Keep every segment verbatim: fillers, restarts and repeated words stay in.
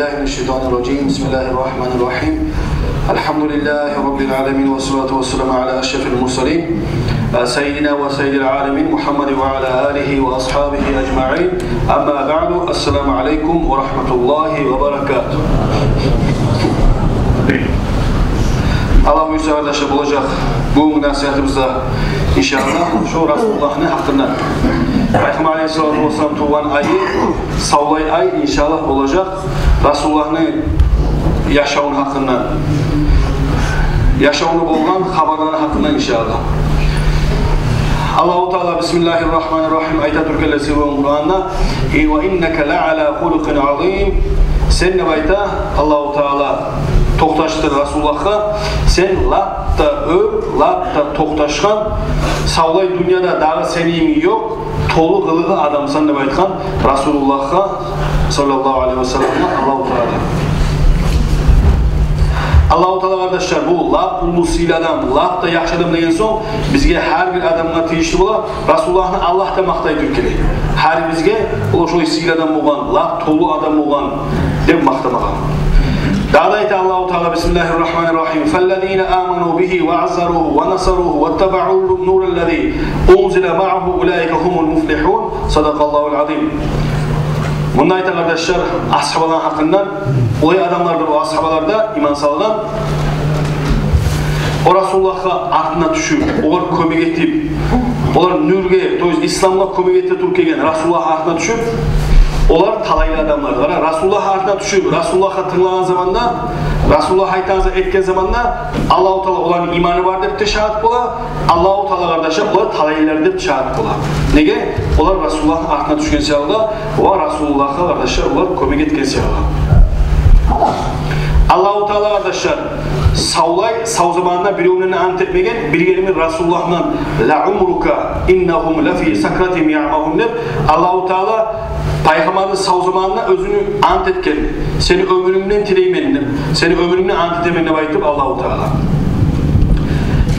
بالله من الشيطان الرجيم. بسم الله الرحمن الرحيم. الحمد لله رب العالمين، والصلاة والسلام على أشرف المرسلين، سيدنا وسيد العالمين محمد وعلى آله وأصحابه أجمعين. أما بعد، السلام عليكم ورحمة الله وبركاته. Аллагь буюрса, къардашлар, болажакъ бугюн насигьатыбызда, иншааллагь, шо Расулуллагьны гьакъында. Пайхаммар алейгьиссалату вассалам тувгъан айы, савлай ай, иншааллагь, болажакъ Расулуллагьны яшавуну гьакъында, яшавунда болгъан хабарланы гьакъында, иншааллагь. Аллагьу Таала, бисмиллагьир рагьманир рагьим, айта тургъанлай сыйлы болгъан Къуранда: «И ва иннака ла ала хулукъин азим». Сен, деп айта Аллагьу Таала, токъташдыр Расулуллагьгъа, сен лап да оьр, лап да токъташгъан, савлай дюньяда дагъы сени йимик ёкъ, толу къылыгъы адамсан, деп айтгъан Расулуллагьгъа, саллаллагьу алейгьи ва салламгъа, Аллагьу Таала. Аллагьу Таала, къардашлар, бу лап уллу сыйлы адам, лап да яхшы адам деген сонг, бизге, гьар бир адамгъа тийишли бола Расулуллагьны Аллагь да макътай тургъан. Гьар бизге ол шолай сыйлы адам болгъан, лап толу адам болгъан деп макътамагъа. Дагъы да айта Аллагьу Таала, бисмиллагьир рагьманир рагьим: «Фаллазина аману бигьи ва аззаругьу ва насаругьу ваттабаъу нураллази унзила маъагьу улаика гьумул муфлигьун». Садакъаллагьул азим. Мунда айта, къардашлар, асгьабаланы гьакъындан, олай адамлардыр о асгьабалар да, иман салгъан, о Расулуллагьгъа артына тюшюп, огъар кёмек этип, олар нюрге, то есть исламгъа кёмек эте туруп гелген Расулуллагьны артына тюшюп, олар талайлы адамлар. Къара, Расулуллагьны артына тюшюп, Расулуллагьгъа тынглагъан заманда, Расулуллагь айтгъан зат этген заманда, Аллагьу Таала оланы иманы бар деп де шагьат бола, Аллагьу Таала, къардашлар, олар талайлылар деп шагьат бола. Неге? Олар Расулуллагьны артына тюшген саялы ва Расулуллагьгъа, къардашлар, олар кёмек этген саялы. Аллагьу Таала, къардашлар, савлай, сав заманына биревню де ант этмеген, биргеними Расулуллагьны: «Ла умрука, иннагьум ла фи сакратигьим ямагьун», – деп Аллагьу Таала Пайхаммарны сав заманына оьзюню ант этген. «Сени оьмюрюнгден тилеймен», – деп, «Сени оьмюрюнгден ант этемен», – деп айтып Аллагьу Таала.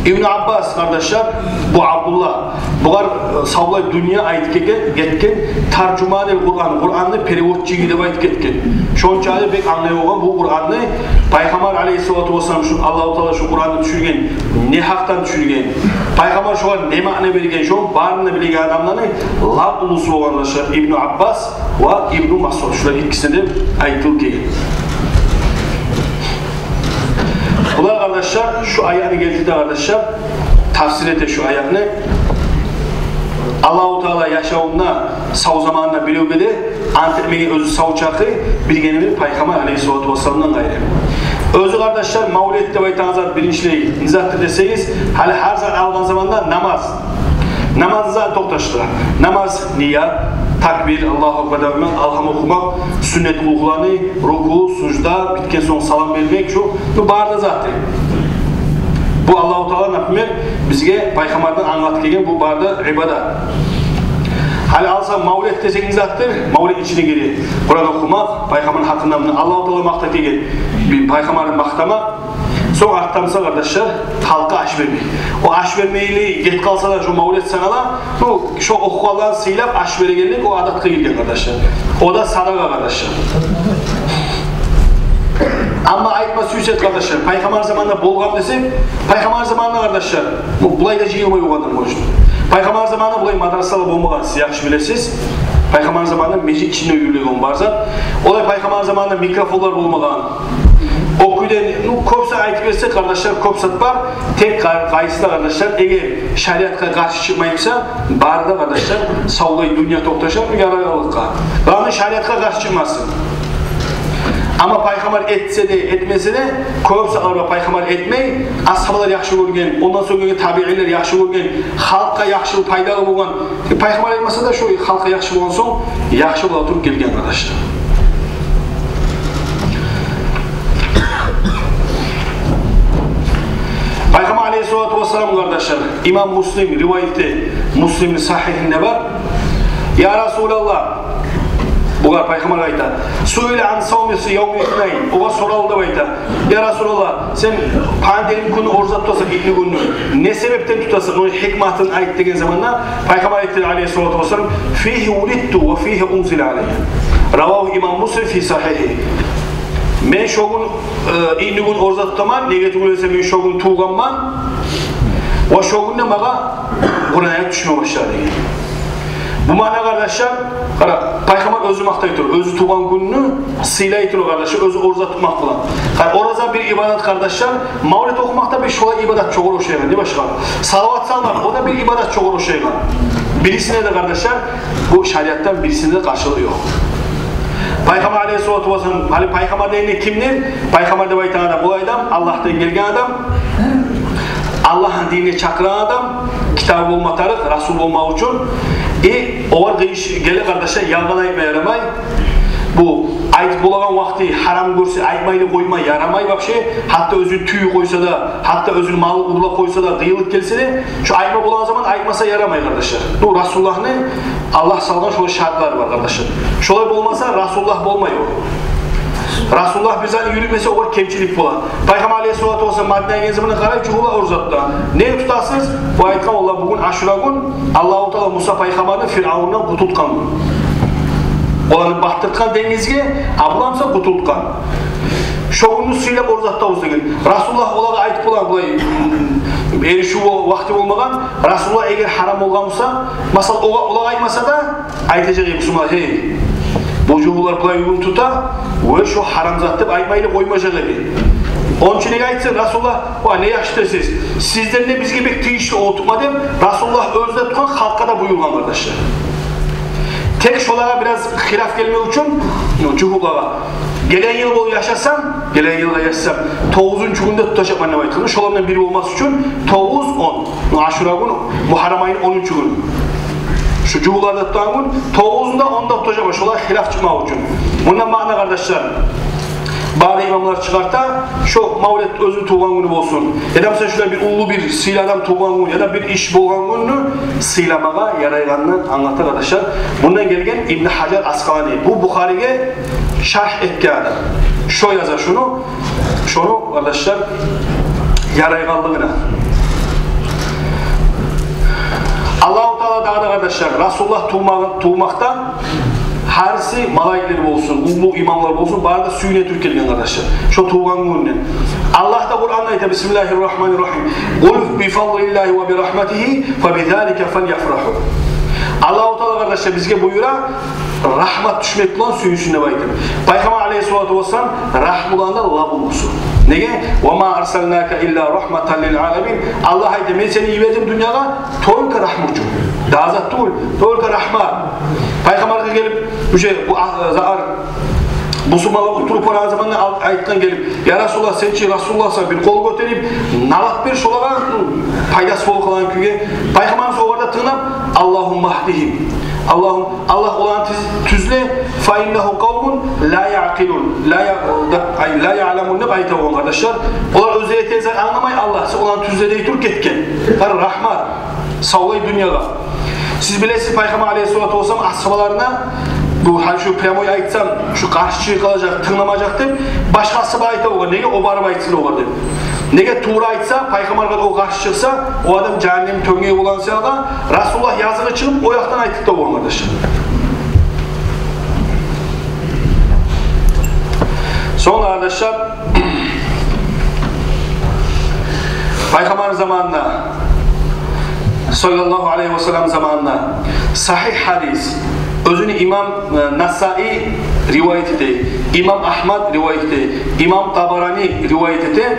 Ибну Аббас, къардашлар, бу Абдуллагь, бугъар, э, савлай дюнья айтып гетген, гетген, таржуманил Къуран, Къуранны переводчигъы деп айтып гетген. Шончакъы бек англай болгъан бу Къуранны, Пайхаммар алейгьиссалату вассалам, шу Аллагьу Таала шу Къуранны тюшюрген, не гьакъдан тюшюрген, Пайхаммар шогъар не маъна берген, шону барын да билеген адамланы лап уллусу болгъан, къардашлар, Ибну Аббас ва Ибну Масъуд, шулар экиси деп айтылып гелген. Булар, къардашлар, шу аятны гелтирди, къардашлар, тафсир эте шу аятны. Аллагьу Таала яшавунда, сав заманында биревге де ант этмеген оьзю сав чакъы, биргеними Пайхаммар алейгьиссалату вассаламдан къайры. Оьзю, къардашлар, мавлет деп айтагъан зат биринчилей не затдыр десегиз, гьали гьар зат алгъан заманда намаз. Намазны зат токъташдыра. Намаз, ният, такбир, Аллагьу акбар деп айтмакъ, алгьам охумакъ, сюннет къуллукъланы, руку, сужда, битген сонг салам бермек, шу, бу бары да затдыр. Бу Аллагьу Таала, например, бизге Пайхаммардан англатып гелген, бу бары да ибадат. Гьали алсакъ, мавлет десек не затдыр, мавлет ичине гире Къуран охумакъ, Пайхаммар гьакъында, муна Аллагьу Таала макътап гелген, бир Пайхаммарны макътамакъ. Сонг артда буса, къардашлар, халкъгъа аш бермек. О аш бермейли гетип къалса да, шо мавлет санала, ну, шо охугъанланы сыйлап аш берегенлик, о адатгъа гирген, къардашлар. О да садагъа, къардашлар. Амма айтма сюйсек, къардашлар, Пайхаммар заманында болгъан десек, Пайхаммар заманында, къардашлар, бу, булай да жыйылмай болгъан адам болуш. Пайхаммар заманында булай мадрасалар болмагъан, сиз яхшы билесиз. Пайхаммар заманында межит ичинде уьйренилген бар зат. Олай Пайхаммар заманында микрофонлар болмагъан. О кюйде, ну, кёп зат айтып берсек, къардашлар, кёп зат бар. Тек къа-, къайсы да, къардашлар, эгер шариатгъа къаршы чыкъмай буса, бары да, къардашлар, савлай дюнья токъташа, ну, ярайгъанлыкъгъа. Главный, шариатгъа къаршы чыкъмасын. Амма Пайхаммар этсе де, этмесе де, кёп затлар бар Пайхаммар этмей, асгьабалар яхшы гёрген, ондан сонг гелген табиинлер яхшы гёрген, халкъгъа яхшы, пайдалы болгъан. Э, Пайхаммар этмесе де, шо халкъгъа яхшы болгъан сонг, яхшы бола туруп гелген, къардашлар. Пайхаммар алейгьиссалату вассалам, къардашлар, имам Муслим ривайат эте, Муслимни Сагьигьинде бар. Я Расулаллагь, бугъар Пайхаммар айта, суила ан савми явмил итнайн, огъар соралды деп айта. Я Расулаллагь, сен понедельник гюню ораза тутасан, итни гюнню, не себепден тутасан, ону гьикматын айт деген заманда, Пайхаммар айтды, алейгьиссалату вассалам: «Фигьи вулидту ва фигьи унзила алайя». Равагьу имам Муслим фи сагьигьи. Мен шо гюн, э, итни гюн ораза тутаман, неге тюгюл эсе мен шо гюн тувгъанман, ва шо гюнде магъа Къуран аят тюшме башлады деген. Бу маъна, къардашлар, къара, Пайхаммар оьзю макътай туруп, оьзю тувгъан гюнню сыйлай туруп, къардашлар, оьзю ораза тутмакъ булан. Къара, ораза бир ибадат, къардашлар, мавлет охумакъ да бир шолай ибадат чогъар ошайгъан, не башгъа. Салават салмакъ, о да бир ибадат чогъар ошайгъан. Бирисине де, къардашлар, бу шариатдан бирисине де къаршылыгъы ёкъ. Пайхаммар алейгьиссалату вассалам, гьали Пайхаммар деген кимдир? Пайхаммар деп айтагъан адам, ол адам Аллагьдан гелген адам, Аллагьны динине чакъырагъан адам, китабы болма тарыкъ, расул болмакъ учун. И огъар къыйыш геле, къардашлар, ялгъан айтма ярамай. Бу айтып болагъан вакъти гьарам гёрсе, айтмайлы къойма ярамай вообще. Гьатта оьзюню тюйю къойса да, гьатта оьзюню малын урлап къойса да, къыйынлыкъ гелсе де, шо айтма болагъан заман айтмаса ярамай, къардашлар. Бу Расулуллагьны Аллагь салгъан шолай шартлары бар, къардашлар. Шолай болмаса, Расулуллагь болмай ол. Расулуллагь бир затны юрютмесе, огъар кемчилик бола. Пайхаммар алейгьиссалату вассалам Мадинагъа гелген заманда къарай, жугьутлар ораза тута. Не тутасыз? Бу айтгъан: «Валлагь, бугюн Ашура гюн, Аллагьу Таала Муса пайхаммарны Фиръавндан къутултгъан гюн. Оланы батдыртгъан денгизге, а булар буса къутултгъан. Шо гюнню сыйлап ораза тутабыз», — деген. Расулуллагь олагъа айтып бола, булай, эришив бол-, вакъти болмагъан. Расулуллагь эгер гьарам болгъан буса, масала, ога-, олагъа айтмаса да, айтажакъ эди: «Бусурман, гьей, бу жугьутлар булай гюн тута, ва шо гьарам зат», — деп айтмайлы къоймажакъ эди. Ону учун неге айтсын Расулуллагь: «Ва, не яхшы этесиз. Сизден де бизге бек тийишли о тутма», — деп, Расулуллагь оьзю де тутгъан, халкъгъа да буюргъан, къардашлар. Тек шолагъа бираз хилаф гелмек учун, ну, жугьутлагъа. Гелеген йыл болуп яшасам, гелеген йылгъа яшасам, тогъузунчу гюнде тутажакъман деп айтгъан. Шолардан бири болмас учун, тогъуз, он. Ну, Ашура гюн, Мугьаррам айны онунчу гюню. Шу жугьутлар да тутагъан гюн, тогъузунда, онда тутажакъман. Шолар хилаф чыкъмакъ учун. Мундан маъна, къардашлар, бары имамлар чыгъарта, шо мавлет оьзю тувгъан гюню болсун, яда, масала, шулай бир уллу, бир сыйлы адам тувгъан гюн, яда бир иш болгъан гюнню сыйламагъа ярайгъанны англата, къардашлар. Мундан гелген Ибн Гьажар Аскъалани, бу Бухариге шаргь этген адам. Шо яза шуну, шону, къардашлар, ярайгъанлыгъына. Аллагьу Таала дагъы да, къардашлар, Расулуллагь тувмагъы-, тувмакъдан гьариси, малайиклер болсун, уллу имамлар болсун, бары да сююне туруп гелген, къардашлар, шо тувгъан гюнню. Аллагь да Къуранда айта: «Бисмиллагьи ррагьмани ррагьим. Къул би фадлиллягьи ва би рагьматигьи фа би залика фальяфрагьу». Аллагьу Таала, къардашлар, бизге буюра рагьмат тюшмек булан сююнсюн деп айтып. Пайхаммар алейгьиссалату вассалам рагьмуланы лабы болсун. Неге? «Ва ма арсалнака илла рагьматан лил аламин». Аллагь айта: «Мен сени йибердим дюньягъа только рагьмат учун. Дагъы зат тюгюл, только рагьмат». Пайхаммаргъа гелип, уже бу, а, загьар, бусурманлар олтуруп барагъан заманда ал-, айтгъан гелип: «Я Расулуллагь, сен чи Расулуллагьсан, бир къол гётерип, налат бер шолагъа, ну, пайдасы болуп къалагъан кюйге». Пайхаммарыбыз огъар да тынглап: «Аллагьумма гьдигьим. Аллагьум, Аллагь, оланы тюз-, тюзле, фа иннагьум къавмун ла яъкъилун, ла я-, да-, ай, ла яъламун», — деп айта болгъан, къардашлар. Олар оьзлери этеген затны англамай, Аллагь, сен оланы тюзле дей туруп гетген. Къара, рагьмат. Савлай дюньягъа. Сиз билесиз, Пайхаммар алейгьиссалату вассалам асгьабаларына, бу, гьали шу прямой айтсам, шу къаршы чыгъып къалажакъ, тынгламажакъ деп, башгъа асгьаба айта болгъан. Неге? О барып айтсын огъар деп. Неге? Тувра айтса, Пайхаммаргъа о къаршы чыкъса, о адам жагьаннем тёнгеги болгъан саялы, Расулуллагь языгъы чыгъып, о якъдан айтып да болгъан, къардашлар. Сонг, къардашлар, Пайхаммар заманында, саллаллагьу алайгьи ва саллам заманында, сагьигь гьадис, оьзюню имам, э, Насаи ривайат эте, имам Агьмад ривайат эте, имам Табарани ривайат эте,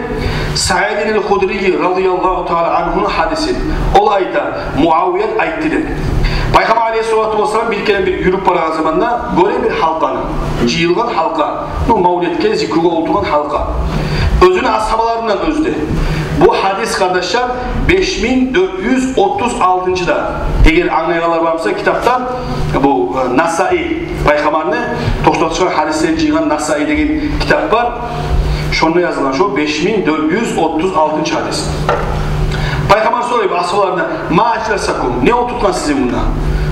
Саидин аль-Худри радияллагьу таала ангьуну гьадиси. Ол айта, Муавият айтды деп. Пайхаммар алейгьиссалату вассалам бир керен бир юрюп барагъан заманда гёре бир гьалкъаны, жыйылгъан гьалкъа. Ну, мавлетге, зикругъа олтургъан гьалкъа. Оьзюню асгьабаларындан оьзю де. Бу гьадис, къардашлар, беш минг дёрт юз отуз алтынчы да. Эгер англайгъанлар бар буса, китапдан, бу, э, Насаи, Пайхаммарны токъташгъан гьадислерин жыйгъан Насаи деген китап бар. Шонда язылгъан шо беш минг дёрт юз отуз алтынчы гьадис. Пайхаммар сорай асгьабаларына: «Ма ажласакум? Не олтуртгъан сизин мунда?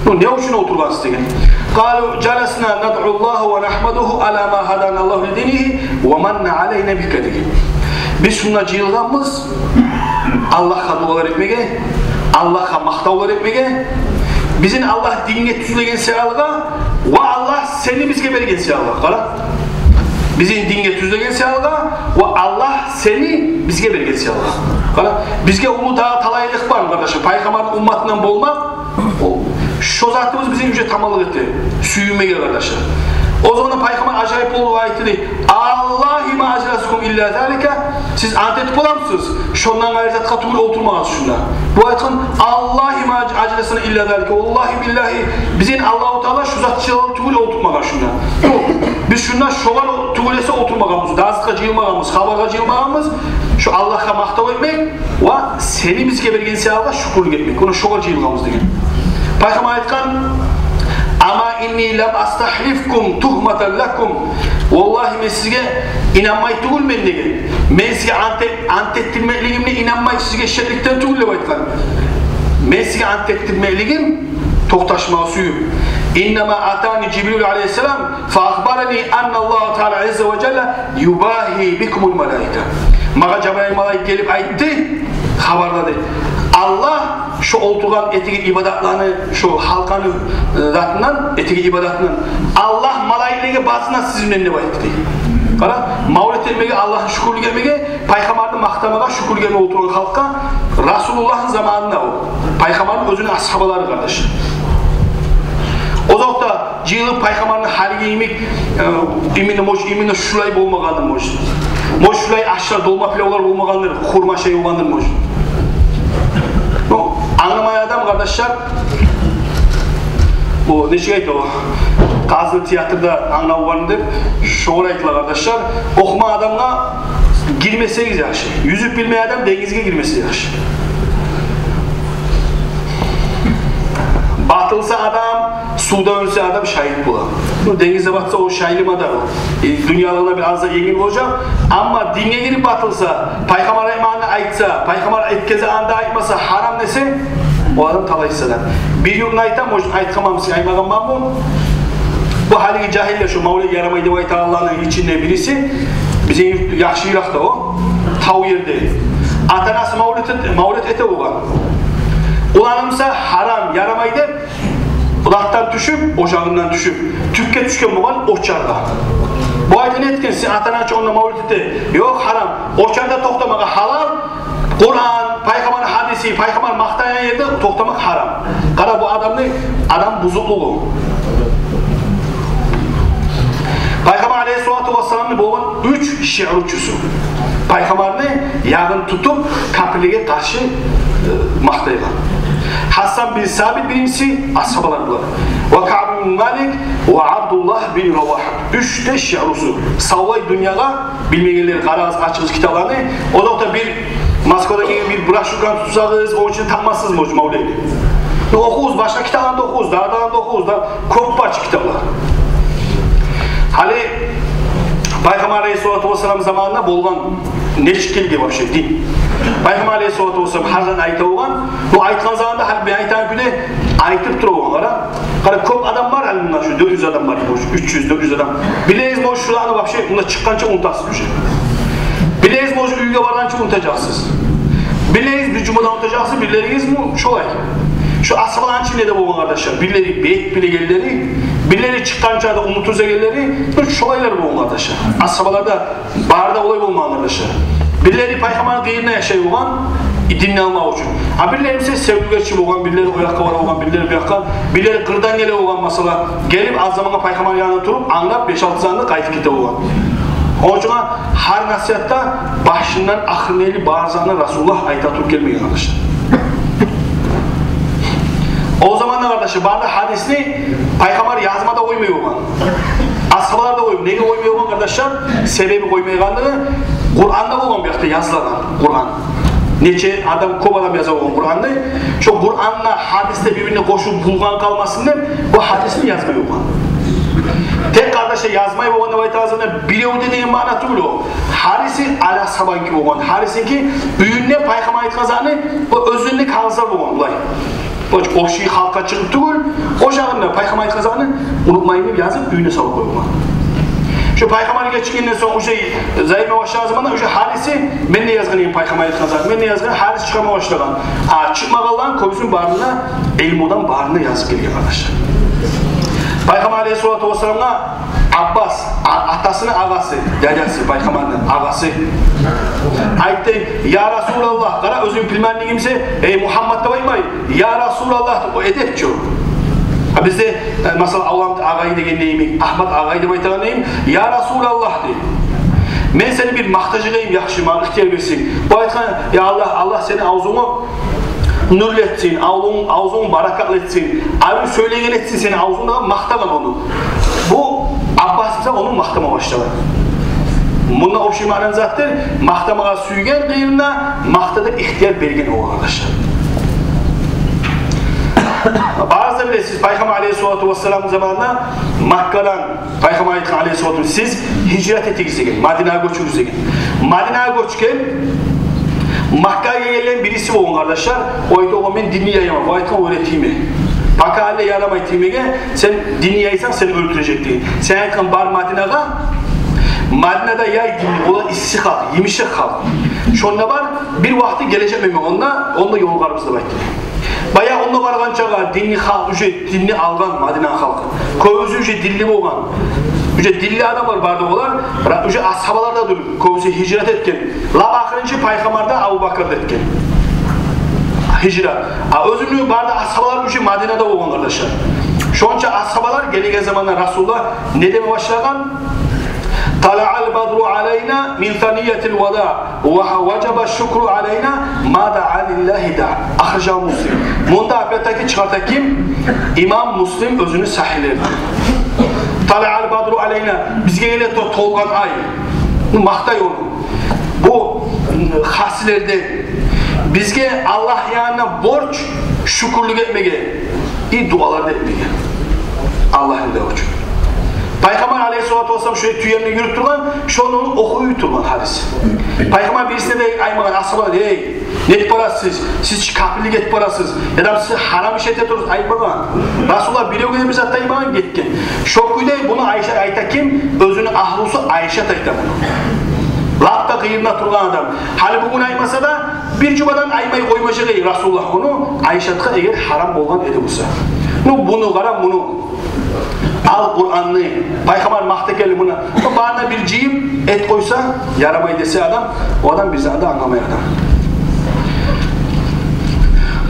Ну, не учун олтургъансыз?» — деген. Къалу: «Жаласна надъу Аллагьа ва нагьмадугьу ала ма гьадана Аллагьу ли динигьи ва манна алайна бика», — деген. «Биз шунда жыйылгъанбыз Аллагьгъа дуалар этмеге, Аллагьгъа макътавлар этмеге, бизин Аллагь динге тюзлеген саялы ва Аллагь сени бизге берген саялы». Къара. Бизин динге тюзлеген саялы ва Аллагь сени бизге берген саялы. Къара, бизге уллу дагъы талайлыкъ бар, къардашым, пайхаммарны умматындан болмакъ. О, шо затыбыз бизин уже таманлыкъ эте сююнмеге, къардашлар. О заманда пайхаммар ажайып болуп айтды дей: «Аллагьи ма ажласукум илла залика». Сиз ант этип боламысыз шондан къайры затгъа тюгюл олтурмагъан шунда? Бу айтгъан: «Аллагьи ма ажласана илла залика». Валлагьи биллагьи, бизин Аллагьу Таала шу зат учун тюгюл олтуртмагъан шунда. Биз шунда шогъар тюгюл эсе олтурмагъанбыз, дарсгъа жыйылмагъанбыз, хабаргъа жыйылмагъанбыз. Шу Аллагьгъа макътав этмек ва сени бизге берген саялы шюкюрлюк этмек. Ону шогъар жыйылгъанбыз деген. Пайхаммар айтгъан: «Ама инни лам астагьлифкум тугьматан лакум». Валлагьи, мен сизге инанмай тюгюлмен деген. Мен сизге ант эт-, ант этдирмеклигимни инанмай сизге шекликден тюгюл деп айтгъан. Мен сизге ант этдирмеклигим токъташмагъа сююп. «Иннама атани Жибрил алейгьиссалам фа ахбарани анна Аллагьа Таала азза ва жалла юбагьи бикумул малаика». Магъа Жабрайыл малайик гелип айтды, хабарлады. Аллагь шо олтургъан этеген ибадатланы, шо халкъаны, э, затындан, этеген ибадатындан, Аллагь малайиклеге базына сиз булан деп айтды дей. Къара, мавлет этмеге, Аллагьны шюкюрлюк этмеге, пайхаммарны макътамагъа, шюкюрлюк этмеге олтургъан халкъгъа Расулуллагьны заманында о. Пайхаммарны оьзюню асгьабалары, къардаш. Озокъда, жыйылып пайхаммарны гьалиги йимик, э, именно, может, именно шулай болмагъандыр, может. Может, шулай ашлар, долма, пилавлар болмагъандыр, хурма шай болгъандыр, может. Ну, англамай адам, къардашлар, бу нечик айта о, къазы театрда англав бар деп, шогъар айтыла, къардашлар. Охумагъан адамгъа гирмесегиз яхшы. Юзюп билмейген адам денгизге гирмесе яхшы. Батылса адам, сувда оьлсе адам шагьит бола. Ну, денгизде батса, о шайлы мадар о. Э, дюньялыгъына бир аз да енгил болажакъ. Амма динге гирип батылса, пайхаммар айтмагъанны айтса, пайхаммар этгенни анда айтмаса, гьарам десе, о адам талайсыз адам. Бир юртну айтаман, может, айтгъанман, сизге айтмагъанманмы? Бу гьалиги жагьиллер, шо мавлет ярамай деп айтагъанланы ичинде бириси, бизин юрт яхшы йыракъда о, тав ерде. Ата-анасы мавлет эт-, мавлет эте болгъан. Уланымса гьарам, ярамай деп, булатдан тюшюп, ожагъындан тюшюп, тюпге тюшген болгъан очаргъа. Бу айтгъан: «Этген, сен ата-ананг чы онда мавлет эте». Ёкъ, гьарам. Очарда токътамагъа гьалал, Къуран, пайхаммарны гьадиси, пайхаммар макътагъан ерде токътамакъ гьарам. Къара, бу адамны, адам бузукълугъу. Пайхаммар алейгьиссалату вассаламны болгъан уьч шиъручусу. Пайхаммарны ягъын тутуп, капирлеге къаршы, э, макътайгъан. Гьассан бин Сабит биринчиси, асгьабалар булар. Ва Каъб бин Малик, ва Абдуллагь бин Равагьа. Уьч де шиърусу. Савлай дюньягъа, билмегенлер, къарагъыз, ачыгъыз китапланы. Озокъда, бир Москвадан гелген бир брошюрканы тутсагъыз, онун ичинде тапмассыз, может, мавлетни. Охугъуз, башгъа китапланы да охугъуз, дагъы да охугъуз да, кёп бар чы китаплар. Гьали Пайхаммар алейгьиссалату вассалам заманында болгъан нечик гелген вообще дин? Пайхаммар алейгьиссалату вассалам гьар затны айта болгъан. Бу айтгъан заманда, гьали мен айтагъан кюйде айтып тура болгъан, къара. Къара, кёп адам бар, гьали мунда шу дёрт юз адам бар, может, уьч юз, дёрт юз адам. Билегиз, может, шуланы вообще мундан чыкъгъанча унутасыз уже. Билегиз, может, уьйге баргъанча унутажакъсыз. Билегиз, бир жумада унутажакъсыз, билегиз, бу шолай. Шу асгьабаланы ичинде де болгъан, къардашлар. Бирлери бек билегенлери, бирлери чыкъгъанча да унутуп юрюгенлери, бу шолайлар болгъан, къардашлар. Асгьабалар да бары да олай болмагъан, къардашлар. Бирлери пайхаммарны къырыйында яшай болгъан, динни алмакъ учун. А бирлери буса севдиргенчи болгъан, бирлери о якъгъа бара болгъан, бирлери бу якъгъа, бирлери къырдан геле болгъан, масала, гелип аз замангъа пайхаммарны янында туруп, англап, беш-алты затны, къайтып гете болгъан. Ончун гьар насигьатда башындан ахырына ерли бар затны Расулуллагь айта туруп гелмеген, къардашлар. О заманда, къардашлар, бары да гьадисни пайхаммар язма да къоймай болгъан. Асгьабалар да къоймай. Неге къоймай болгъан, къардашлар? Себеби къоймайгъанлыгъы, Къуранда болгъан бу якъда язылгъан. Къуран. Нече адам, кёп адам яза болгъан Къуранны. Шо Къуран да, гьадис де бир-бирине къошулуп булгъанып къалмасын деп, бу гьадисни язмай болгъан. Тек, къардашлар, язмай болгъан деп айтагъан заманда, бирев де деген маъна тюгюл о. Гьариси ала сабанки болгъан. Гьарисинки уьюнде пайхаммар айтгъан затны, бу оьзюнде кагъызлар болгъан, булай. Бу общий халкъгъа чыгъып тюгюл, о шагьында пайхаммар айтгъан затны унутмайым деп язып, уьюне салып къойгъан. Шо пайхаммар гечингенден сонг, уже зайырмай башлагъан заманда, уже гьариси, мен де язгъан эдим пайхаммар айтгъан затны, мен де язгъан, гьариси чыгъарма башлагъан. А чыкъмагъанланы кёбюсюн барын да, илмудан барын да язып гелген, къардашлар. Пайхаммар алейгьиссалату вассаламгъа Аббас, а-, атасыны агъасы, дядясы, пайхаммарны агъасы, айтды: «Я Расулаллагь, къара, оьзюнг билмейген кимсе, эй Мугьаммад деп айтмай, я Расулаллагь», о эдеп чы. А бизде, э, масала, авламда агъай дегенде йимик, Агьмат агъай деп айтагъанда йимик, я Расулаллагь дей. Мен сени бир макътажакъ эдим, яхшы, магъа ихтияр берсенг. Бу айтгъан: «Я Аллагь, Аллагь сени авзунгну нюрлетсин, авзунг-, авзунгну баракатлы этсин, арив сёйлейген этсин сени авзунгну», макътагъан ону. Бу Аббас буса ону макътама башлагъан. Мунда общий маъна затдыр, макътамагъа сюйген къырыйына макъта деп ихтияр берген о, къардашлар. Барыгъыз да билесиз, Пайхаммар алейгьиссалату вассалам заманында Маккадан Пайхаммар айтгъан алейгьиссалату: «Сиз гьижрат этигиз», – деген, «Мадинагъа гёчюгюз», – деген. Мадинагъа гёчген, Маккагъа гелген бириси болгъан, къардашлар. О айтгъан: «Мен динни яяман». Бу айтгъан: «Оьре тийме. Пока гьали ярамай тиймеге, сен динни яйсанг, сени оьлтюрежек», – деген. «Сен айтгъан, бар Мадинагъа, Мадинада яй динни, олар исси халкъ, йымышакъ халкъ. Шонда бар, бир вакъти гележекмен мен онда, онда ёлугъарбыз», – деп айтды. Баягъы онда баргъанчагъа динни халкъ уже динни алгъан, Мадина халкъы. Кёбюсю уже динли болгъан. Уже динли адамлар барды олар. Ра-, уже асгьабалар да дюр. Кёбюсю гьижрат этген. Лап ахырынчы Пайхаммар да, Абубакар да этген гьижрат. А оьзюню бары да асгьабалар уже Мадинада болгъан, къардашлар. Шонча асгьабалар гелеген заманда Расулуллагь не деме башлагъан? «Талаъал бадру алайна мин саниятил вада». «Ва важаба шукру алайна ма даа лиллагьи даа». Ахражагьу Муслим. Мунда опять-таки чыгъарта ким? Имам Муслим оьзюню сагьигьлеринде. «Талаъал бадру алайна», бизге геле то-, толгъан ай. Бу макътай ону. Бу, м, хасилерден. Бизге Аллагь янына борч шюкюрлюк этмеге и дуалар да этмеге Аллагьны да учун. Пайхаммар алейгьиссалату вассалам шо тюени юрюп тургъан, шону охуй тургъан гьадис. Пайхаммар бирисине де айтмагъан асгьабалар: «Эй, не этип барасыз? Сиз чи капирлик этип барасыз. Яда сиз гьарам иш эте турсуз», – айтмагъан. Расулуллагь биревге де бир зат айтмагъан, гетген. Шо кюйде буну Айша айта ким? Оьзюню агьлюсю Айшат айта буну. Лап да къырыйында тургъан адам. Гьали бугюн айтмаса да, бир жумадан айтмай къоймажакъ эди Расулуллагь ону, Айшатгъа, эгер гьарам болгъан эди буса. Ну, буну къара, муну. Ал Къуранны, Пайхаммар макътагъанны, муну. О барына бир жыйып эт къойса, ярамай десе адам, о адам бир зат да англамай адам.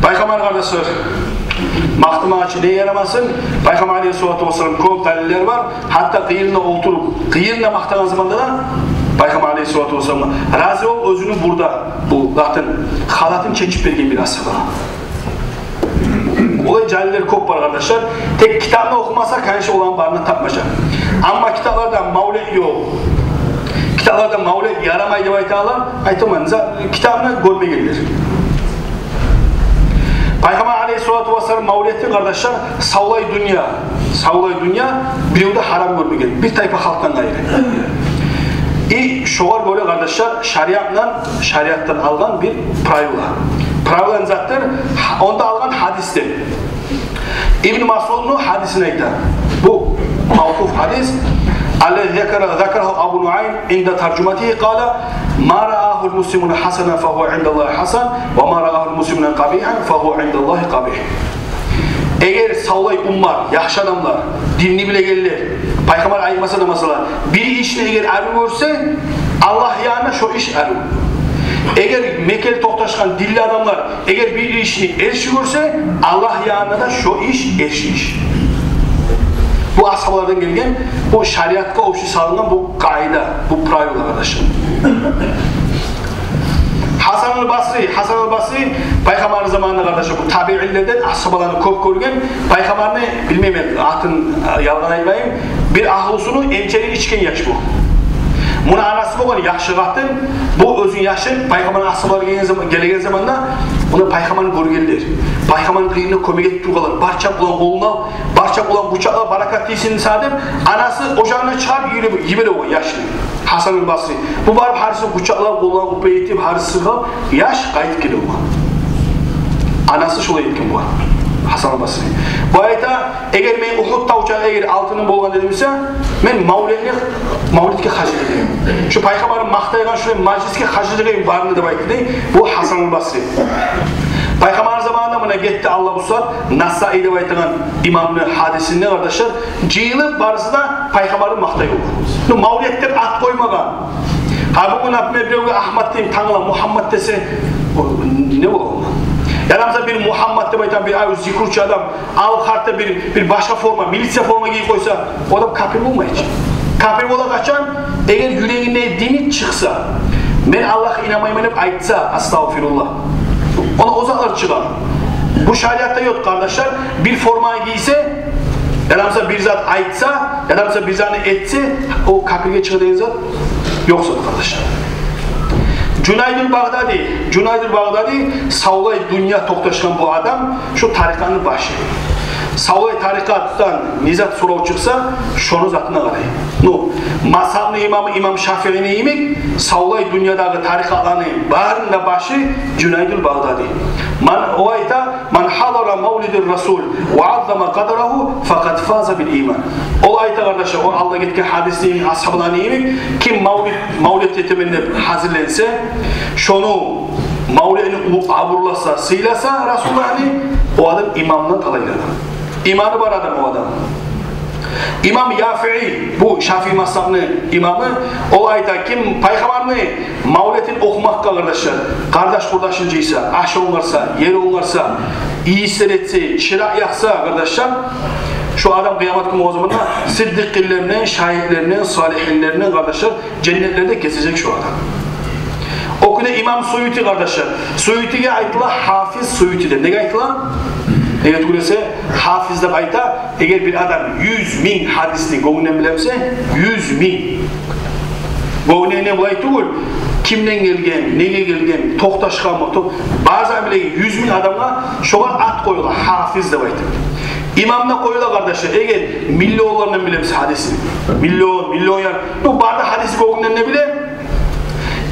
Пайхаммар, къардашлар, макътамагъа чы не ярамасын, Пайхаммар алейгьиссалату вассалам кёп далиллер бар. Гьатта къырыйында олтуруп, къырыйында макътагъан заманда да Пайхаммар алейгьиссалату вассалам рази болуп, оьзюню бурда, бу затын, халатын чечип берген бир асгьаба. Олай жалиллер кёп бар, къардашлар. Тек китапны охумаса, конечно, оланы барын да тапмажакъ. Амма китапларда мавлет ёкъ, китапларда мавлет ярамай деп айтагъанлар, айтаман, за-, китапны гёрмегенлер. Пайхаммар алейгьиссалату вассалам мавлетни, къардашлар, савлай дюнья, савлай дюнья бирев де гьарам гёрмеген, бир тайпа халкъдан къайры. И шогъар гёре, къардашлар, шариатдан, шариатдан алгъан бир правила. Правила не затдыр? Гьа-, онда алгъан гьадисден. Ибн Масъудну гьадисин айта. Бу мавкъуф гьадис. Аллази закара, закарагьу Абу Нуайм инда таржуматигьи, къала: «Ма раагьул муслимуна хасанан фагьува индаллагьи хасан, ва ма раагьул муслимуна къабигьан фагьува индаллагьи къабигь». Эгер савлай уммат, яхшы адамлар, динни билегенлер, Пайхаммар айтмаса да, масала, бир ишни эгер арив гёрсе, Аллагь янында шо иш арив. Эгер мекенли токъташгъан динли адамлар эгер бир ишни эрши гёрсе, Аллагь янында да шо иш эрши иш. Бу асгьабалардан гелген, бу шариатгъа общий салынгъан бу къайда, бу правила, къардашлар. Гьасанул Басри, Гьасанул Басри Пайхаммарны заманында, къардашлар, бу табиинлерден, асгьабаланы кёп гёрген, Пайхаммарны, билмеймен, атын, э, ялгъан айтмайым, бир агьлюсюню эмчегин ичген яш бу. Муну анасы болгъан яхшы къатын, бу оьзюню яшын, Пайхаммарны асгьабалары гелген зам-, гелеген заманда, муну Пайхаммарны гёргенлер. Пайхаммарны къырыйында кёмек этип тургъанлар. Барча булан къолуна ал, барча булан къучакъла, баракат тийсин сагъа деп, анасы ожагъына чыгъарып йибере, йибере о яшны. Гьасанул Басри. Бу барып гьарисин къучакълап, къолларын къупа этип, гьарисин сыгъып, яш къайтып геле болгъан. Анасы шолай этген болгъан. Гьасанул Басри. Бу айта, эгер мен Ухуд тавча эгер алтыным болгъан эди буса, мен мавлетге, мавлетге гьажат этер эдим. Шу Пайхаммарны макътайгъан шулай мажлисге гьажат этер эдим барын да деп айтды дей. Бу Гьасанул Басри. Пайхаммар заманында, муна, гетди, Аллагь буюрса, Насаи деп айтагъан имамны гьадисинде, къардашлар, жыйылып барысы да пайхаммарны макътай болгъан. Ну, мавлет деп ат къоймагъан. Гьа, бугюн, например, биревге Агьмат дейим, тангала Мугьаммат десе, о не бола онда? Яда, мисал, бир Мугьаммат деп айтагъан бир ай зикручу адам, ал къарта бир, бир башгъа форма, милиция форма гийип къойса, о адам капир болмай чы. Капир бола къачан? Эгер юрегинден дини чыкъса, мен Аллагьгъа инанмайман деп айтса, астагъфируллагь. Ону о затлар чыгъа. Бу шариатда ёкъ, къардашлар. Бир форма гийсе, яда, мисал, бир зат айтса, яда, мисал, бир затны этсе, о капирге чыгъа деген зат ёкъ зат, къардашлар. Жунайдул Багъдади, Жунайдул Багъдади, савлай дюнья токъташгъан бу адам, шо тарикъатны башы. Савлай тарикъатдан не зат сорав чыкъса, шону затына къарай. Ну, мазгьабны имамы имам Шафиини йимик, савлай дюньядагъы тарикъатланы барыны да башы Жунайдул Багъдади. Ман, о айта, «Ман хьадара мавлидар Расул ва аззама къадрагьу, факъад фаза бил иман». Ол айта, къардашлар, о алда гетген гьадисни, асгьабаланы йимик, ким мавлид, мавлет этемен деп гьазирленсе, шону, мавлетни у-, абурласа, сыйласа Расулуллагьны, о адам имандан талайлы адам. Иманы бар адам о адам. Имам Яфии, бу Шафии мазгьабны имамы, ол айта, ким пайхаммарны мавлетин охумакъгъа, къардашлар, къардаш-къурдашын жыйса, аш онгарса, ер онгарса, ийислер этсе, чыракъ якъса, къардашлар, шо адам къыямат гюн о заманда сыддикъинлерден, шагьитлерден, салигьинлерден, къардашлар, женнетлерде гезежек шо адам. О кюйде имам Суюти, къардашлар. Суютиге айтыла Гьафиз Суюти деп. Неге айтыла? Неге тюгюл эсе, Гьафиз деп айта, эгер бир адам юз минг гьадисни гёнгюнден биле буса, юз минг. Гёнгюнден булай тюгюл, кимден гелген, неге гелген, токъташгъанмы, то-, бары затны билеген юз минг адамгъа шогъар ат къоюла, Гьафиз деп айтып. Имам да къоюла, къардашлар, эгер миллионлардан биле буса гьадисни. Миллион, миллион яр-, ну, бары да гьадисни гёнгюнден де биле.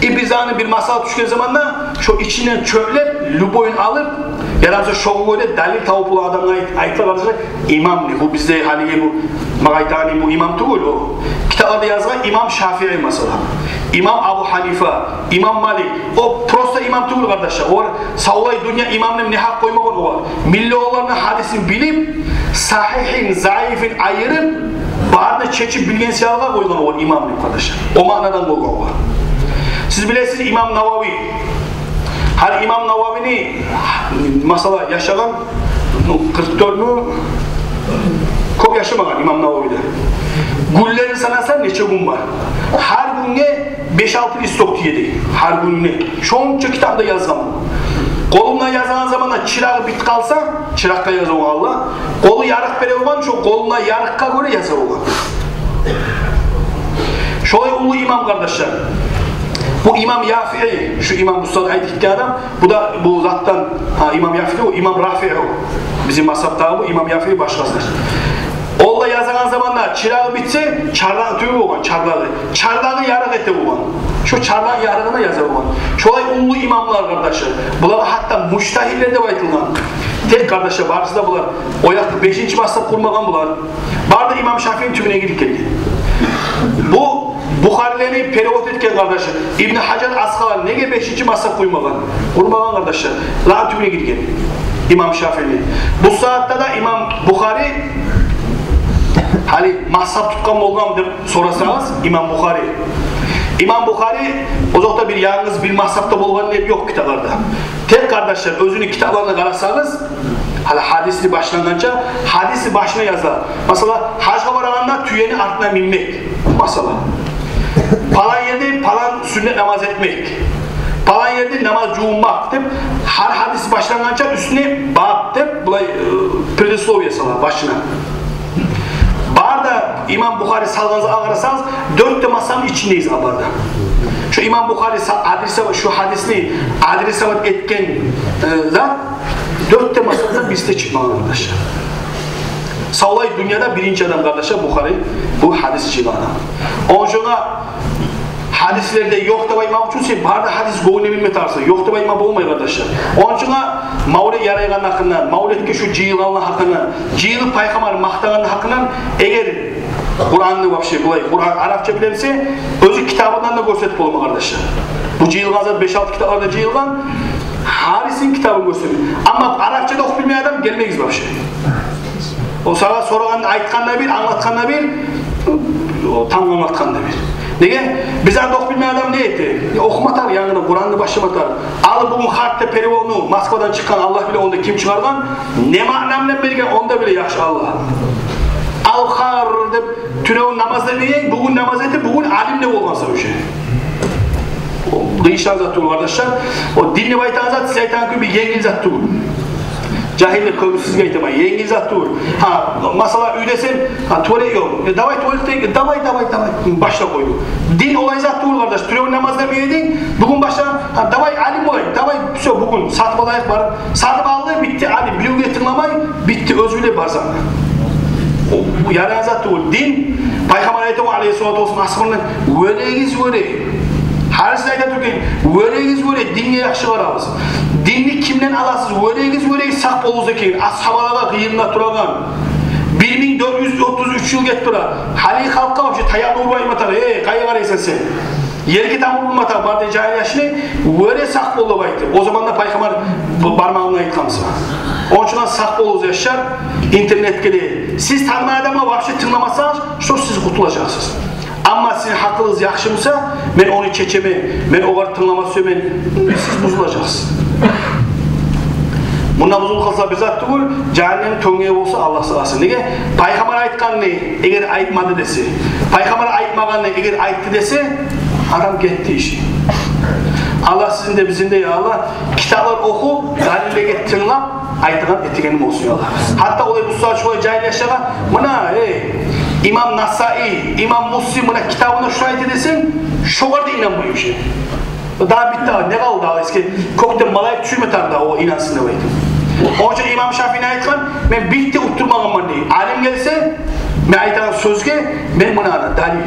И бир затны, бир масъала тюшген заманда, шо ичинден чёплеп, любойун алып, ярамаса шогъар гёре далил табып болагъан адамгъа айт-, айтыла, къардашлар, имам дей. Бу бизде гьалиги бу магъайтагъан бу имам тюгюл о. Китапларда язгъан имам Шафии, масала, имам Абу Гьанифа, имам Малик. О просто имам тюгюл, къардашлар. О савлай дюнья имам деп не гьакъ къоймагъан огъар. Миллионланы гьадисин билип, сагьигьин, заифин айырып, барын да чечип билген саялы къойгъан о имам деп, къардашлар. О маънадан къойгъан о. Сиз билесиз, имам Навави. Гьали имам Нававини, масала, яшагъан, ну, къыркъ дёртмю, кёп яшамагъан имам Навави де. Гюнлерин санаса, нече гюн бар. Гьар гюнге беш-алты листок тие дей. Гьар гюнге. Шонча китап да язгъан. Къолунда язгъан заманда чырагъы битип къалса, чыракъгъа яза болгъан, къолу ярыкъ бере болгъан, шо къолунда ярыкъгъа гёре яза болгъан. Шолай уллу имам, къардашлар. Бу имам Яфии, шу имам, бу сагьат айтып гетген адам, бу да бу затдан, гьа, имам Яфии, о имам Рафии о. Бизин мазгьабдагъы бу имам Яфии башгъасы. Ол да язагъан заманда чырагъы битсе, чарлагъы тюгюл болгъан, чарлагъы. Чарлагъы ярыкъ эте болгъан. Шо чарлагъы ярыгъына яза болгъан. Шолай уллу имамлар, къардашлар. Булагъа гьатта мужтагьидлер деп айтылгъан. Тек, къардашлар, барысы да булар о якъда бешинчи мазгьаб къурмагъан булар. Бары да имам Шафиини тюбюне гирип гелген. Бу Бухарилени перевод этген, къардашлар, Ибн Гьажар Аскъалани неге бешинчи мазгьаб къурмагъан? Къурмагъан, къардашлар. Ланы тюбюне гирген имам Шафиини. Бу сагьатда да имам Бухари, гьали, мазгьаб тутгъан болгъанмы деп сорасагъыз, имам Бухари. Имам Бухари озокъда бир янгыз бир мазгьабда болгъан деп ёкъ китапларда. Тек, къардашлар, оьзюню китапларына къарасагъыз, гьали гьадисни башлангъанча, гьадисни башына яза. Масала, гьажгъа барагъанда тюени артына минмек. Масала, палан ерде палан сюннет намаз этмек, палан ерде намаз жувунмакъ деп, гьар гьадис башлангъанча уьстюне баб деп, булай, э, предисловие сала башына. Бары да имам Бухари салгъан затгъа къарасагъыз, дёрт де мазгьабны ичинде язгъан бары да. Шу имам Бухари са-, адреса-, шу гьадисни адресовать этген, э, зат дёрт де мазгьабдан бириси де чыкъмагъан, къардашлар. Савлай дюньяда биринчи адам, къардашлар, Бухари, бу гьадис жыйгъан адам. Ону учун гьадислерде ёкъ деп айтмакъ учун сен бары да гьадис гёнгюнге билме тарыкъсан. Ёкъ деп айтма болмай, къардашлар. Ону учун мавлет ярайгъанны гьакъындан, мавлетге шу жыйылгъанны гьакъындан, жыйылып пайхаммарны макътагъанны гьакъындан, эгер Къуранны вообще булай, Къуран арапча биле буса, оьзю китабындан да гёрсетип болма, къардашлар. Бу жыйылгъан зат беш-алты китапларда жыйылгъан. Гьарисин китабын гёрсетип. Амма арапча да охуп билмейген адам гелмегиз вообще. О сагъа сорагъан, айтгъан да бир, англатгъан да бир, о тамгъа англатгъан да бир. Неге? Биз анда охуп билмейген адам не эте? Я охума тарыкъ, янгыдан Къуранны башлама тарыкъ. Ал бугюн хатта переводну Москвадан чыкъгъан, Аллагь биле онда ким чыгъаргъан, не маъна булан берген, онда биле яхшы Аллагь. Ал хар деп тюнегюн намаз этмеген, бугюн намаз этип, бугюн алим де болгъан сав уже. О къыйышагъан зат тюгюл, къардашлар. О дин деп айтагъан зат, сиз айтагъан кюй бир енгил зат тюгюл. Жагьиллер кёбюсю сизге айтаман, енгил зат тюгюл. Гьа, масала, уьйдесен, гьа, туалет ёкъ. Э, давай, туалетге, давай, давай, давай. Башлап къойду. Дин олай зат тюгюл, къардаш. Тюнегюн намаз этмеген эдинг, бугюн башла, гьа, давай, алим болайыкъ, давай, всё, бугюн сатып алайыкъ, барып. Сатып алды, битди, алим, биревге тынглама, битди, оьзю биле бар затны. О, бу ярайгъан зат тюгюл. Дин, Пайхаммар айтды, алейгьиссалату вассалам, асгьабына: «Вёрегиз, вёре». Гьар сиз айта тургъан: «Вёрегиз, вёре, динге яхшы къарагъыз. Динни кимден аласыз? Вёрегиз, вёре, сакъ болугъуз», — деген. Асгьабалагъа къыйырында турагъан. Бир минг дёрт юз отуз уьч йыл гетип тура. Гьали халкъгъа вообще таякъ урма тарыкъ. Эй, къайда къарайсан сен? Ерге тамур урма тарыкъ, бары да жагьил яшны, вёре, сакъ бол деп айтды. О заманда Пайхаммар б-, бармагъын айтгъан буса. Ону учун сакъ болугъуз, яшлар, интернетге де. Сиз танымайгъан адамгъа вообще тынгламасагъыз, шо сиз къутулажакъсыз. Амма сизин гьакъылыгъыз яхшы буса, мен ону чечемен, мен огъар тынглама сюемен, сиз бузулажакъсыз. Мунда бузулуп къалса бир зат тюгюл, жагьаннемни тёнгеги болса, Аллагь сакъласын. Неге? Пайхаммар айтгъанны эгер айтмады десе, Пайхаммар айтмагъанны эгер айтды десе, адам гетди иши. Аллагь сизин де, бизин де, я Аллагь, китаплар охуп, далиллеге тынглап, айтагъан этеген болсун, я Аллагь. Гьатта олай бу сагьат шолай жагьил яшлагъа, муна, эй, имам Насаи, имам Муслим, муна китабында шуну айтды десенг, шогъар да инанмай уже. Дагъы битди, не къалды дагъы, эсге кёкден малайик тюшюрме тарыкъ дагъы, о инансын деп айтып. Ону учун имам Шафии не айтгъан? Мен бир де утдурмагъанман дей. Алим гелсе, мен айтагъан сёзге, мен мунаны далил,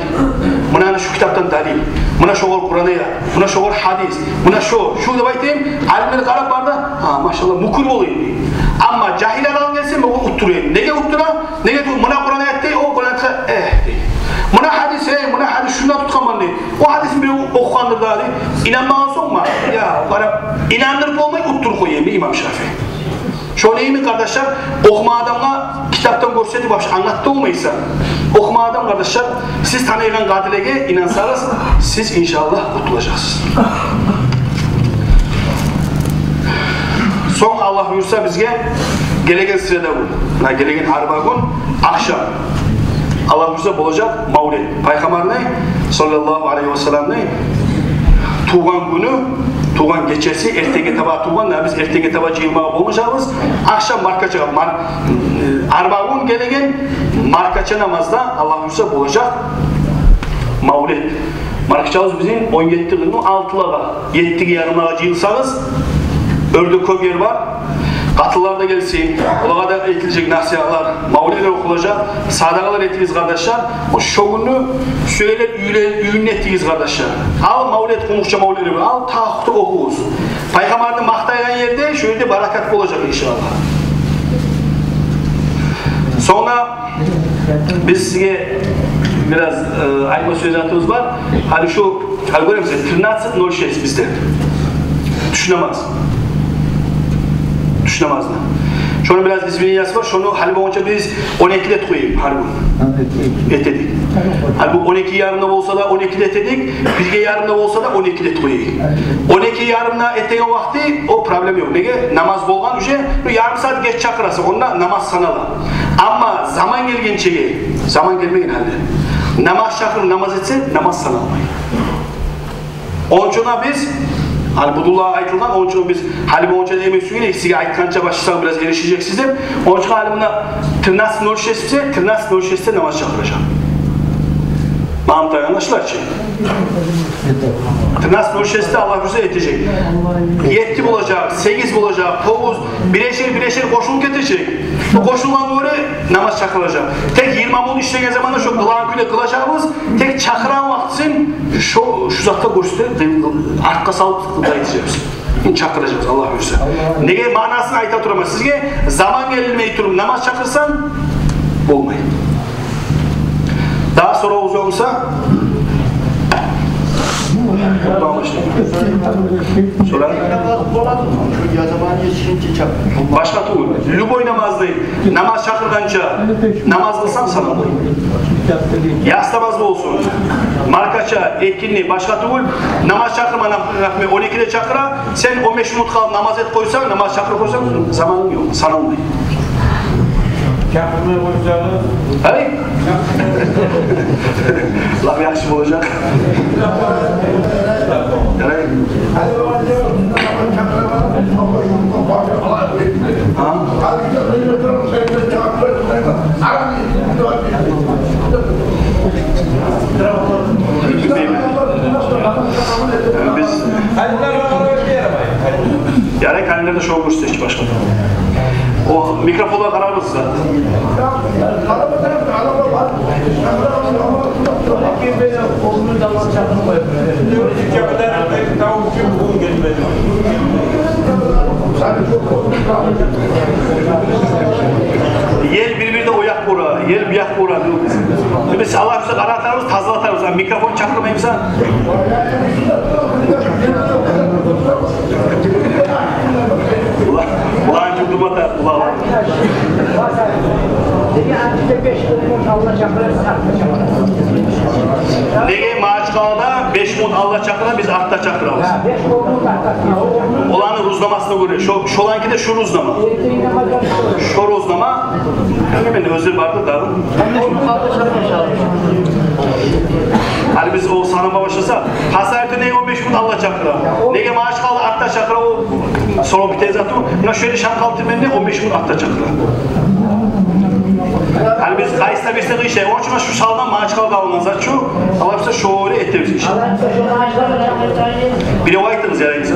мунаны шу китапдан далил, муна шогъар Къуран аят, муна шогъар гьадис, муна шо, шу деп айтайым, алимлер къарап бары да, гьа, машаллагь, мюкюр болайым дей. Амма жагьил адам гелсе, мен ону утдурайым. Неге утдура? Неге десе, муна Къуран аят дей, о Къуран аятгъа, э, дей. Муна гьадис, э, муна гьадис, шундан тутгъанман дей. О гьадисни бирев охугъандыр дагъы дей. Инанмагъан сонг ма, я, къарап, инандырып болмай, утдуруп къоя эми имам Шафии. Шону йимик, къардашлар, охумагъан адамгъа китапдан гёрсетип, вообще англатып да болмайсан. Охумагъан адам, къардашлар, сиз таныйгъан къадилеге инансагъыз, сиз, иншааллагь, къутулажакъсыз. Сонг, Аллагь буюрса, бизге гелеген среда гюн, муна гелеген арба гюн ахшам, Аллагь буюрса, болажакъ мавлет. Пайхаммарны, саллаллагьу алайгьи ва салламны, тувгъан гюню, тувгъан гечеси, эртенге таба тувгъан, да биз эртенге таба жыйылмагъа болмажакъбыз. Ахшам маркача, мар-, э, арба гюн гелеген маркача намазда, Аллагь буюрса, болажакъ мавлет. Маркачабыз бизин он етти къыркъ, алтылагъа, еттиге ярымлагъа жыйылсагъыз, оьрде кёп ер бар. Къатынлар да гелсин, олагъа да этилежек насигьатлар, мавлетлер охулажакъ, садагъалар этигиз, къардашлар. О шо гюнню сюелер уьйлер, уьюнде этигиз, къардашлар. Ал мавлет, къумукъча мавлетлер, ал тахта охугъуз. Пайхаммарны макътайгъан ерде, шо ерде баракат болажакъ, иншааллагь. Сонг биз сизге бираз, э, айтма сюеген затыбыз бар. Гьали шу, гьали гёремисиз, тринадцать ноль шесть бизде тюш намаз. Тюш намазны. Шону бираз извинениясы бар. Шону гьали болгъунча биз он экиде этип къояйыкъ гьар гюн. Этедик. Гьали бу он эки ярымда болса да он экиде этедик, бирге ярымда болса да он экиде этип къояйыкъ. Он эки ярымда этеген вакъти о проблема ёкъ. Неге? Намаз болгъан уже, бу ярым сагьат геч чакъыраса, онда намаз санала. Амма заман гелгенчеге, заман гелмеген гьалда намаз чакъырып намаз этсе, намаз саналмай. Ону учун биз, гьали бу дуа айтылгъан, ону учун биз гьали болгъунча демек сюйген эдик, сизге айтгъанча башласагъыз бираз эришежексиз деп. Ону учун гьали муна тринадцать ноль шесть буса, тринадцать ноль шестьте намаз чакъыражакъ. Магьаммат агъа, англашыла чы? Тринадцать ноль шестьте, Аллагь буюрса, этежек. Етти болажакъ, сегиз болажакъ, тогъуз, бирершер, бирершер къошулуп гетежек. Бу къошулгъангъа гёре намаз чакъырылажакъ. Тек йигирма минут ишлеген заманда шо къылагъан кюйде къылажакъбыз. Тек чакъырагъан вакътисин шо, шу затгъа гёрсетип, артгъа салып къылдыртажакъбыз. Чакъыражакъбыз, Аллагь буюрса. Неге, маънасын айта тураман сизге. Заман гелмей туруп намаз чакъырсанг, болмай. Дагъы соравугъуз ёкъ буса? Сора башгъа тюгюл. Любой намазны, намаз чакъыргъанча намаз къылсанг, саналмай. Яссы намаз болсун, маркача, экинни, башгъа тюгюл, намаз чакъырма, нап-, например, он экиде чакъыра, сен он беш минут къалып намаз этип къойсанг, намаз чакъырып къойсанг, заманынг ёкъ, саналмай. Чакъырмай къойсагъыз? Гьей? Лап яхшы болажакъ. Ярай. Гьа? Биз Ярай, календарда шо гёрсетейик башгъа. О микрофонгъа къарарбыз да. Ел бир-бирде о якъ ура, ел бу якъ ура. Биз Аллагь бизге къаратарбыз, тазалатарбыз. А микрофон чакъырмаймысан? Ула, улан, жугъдум ата, ула. Неге Магьачкъалада беш минут алда чакъыра, биз артда чакъырабыз. Оланы рузнамасына гёре. Шо, шоланкиде шо рузнама. Шо рузнама. Мен оьзлер барды дагъы. Гьали биз о санама башласакъ, Хасавюртда неге он беш минут алда чакъыра? Неге Магьачкъалада артда чакъыра? О сонг битежек зат о. Муна шо ерде Шамхал Тирмени де он беш минут артда чакъыра. Гьали биз къайсы да бирсек ишей. Ону учун шу салгъан Магьачкъалада алынгъан зат шу. Алар буса шо ерде этебиз ишей. Бирев айтыгъыз, яраймыса.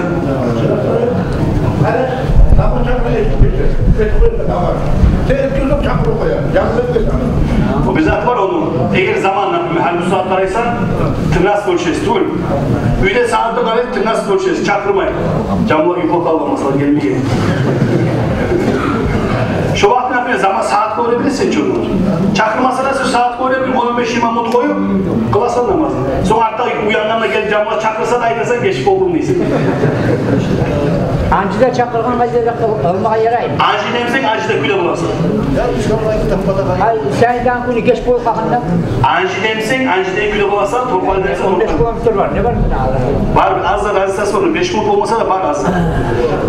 О бир зат бар ону. Эгер заман, например, гьали бу сагьат къарайсан, тринадцать ноль шесть тюгюл. Уьйде сагьатны къарайсан, тринадцать ноль шесть, чакъырмай. Жамлар юхлап къалгъан, масала, гелмеген. Шо вакъти, например, заман, сагьат гёре билесен чи ону. Чакъырмаса да, сен сагьат гёре бир он беш-йигирма минут къоюп къыласан намазны. Сонг артда уянгъанда гелип жамлар чакъырса да, айтасан, геч болдум дейсен. Анжиде чакъыргъан къайда да къыл-, къылмагъа ярай. Анжи демесенг, анжиде кюйде боласан. Ай, сен де кюйде геч болуп къалгъанда. Анжи демесенг, анжиде кюйде боласан, Торкъали демесенг, он беш километр бар. Не бар мунда? Бар, аз да разницасы бар. Беш минут болмаса да бар аз да.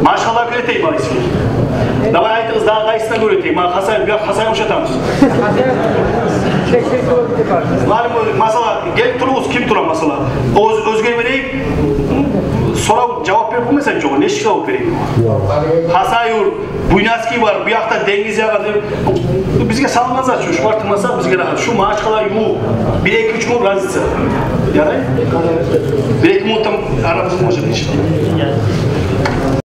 Магьачкъала кюйде тей бар иске. Давай айтыгъыз, дагъы къайсына гёре тей? Ма Хасавюрт, бир Хасавюрт ушатамыз. Сексен километр бар. Малим, масала, гелип туругъуз, ким тура, масала? Оьз-, оьзге берейик. Сорав, жавап берип болмайсан чы, нечик жавап берейик? Хасавюрт, Буйнакский бар, бу якъда денгиз ягъа деп. Бизге салынгъан зат шу, шулар тынгласа бизге рагьат. Шу Магьачкъала ювукъ, бир-эки-уьч минут разница. Ярай? Бир-эки минутдан арабызда, может, иш.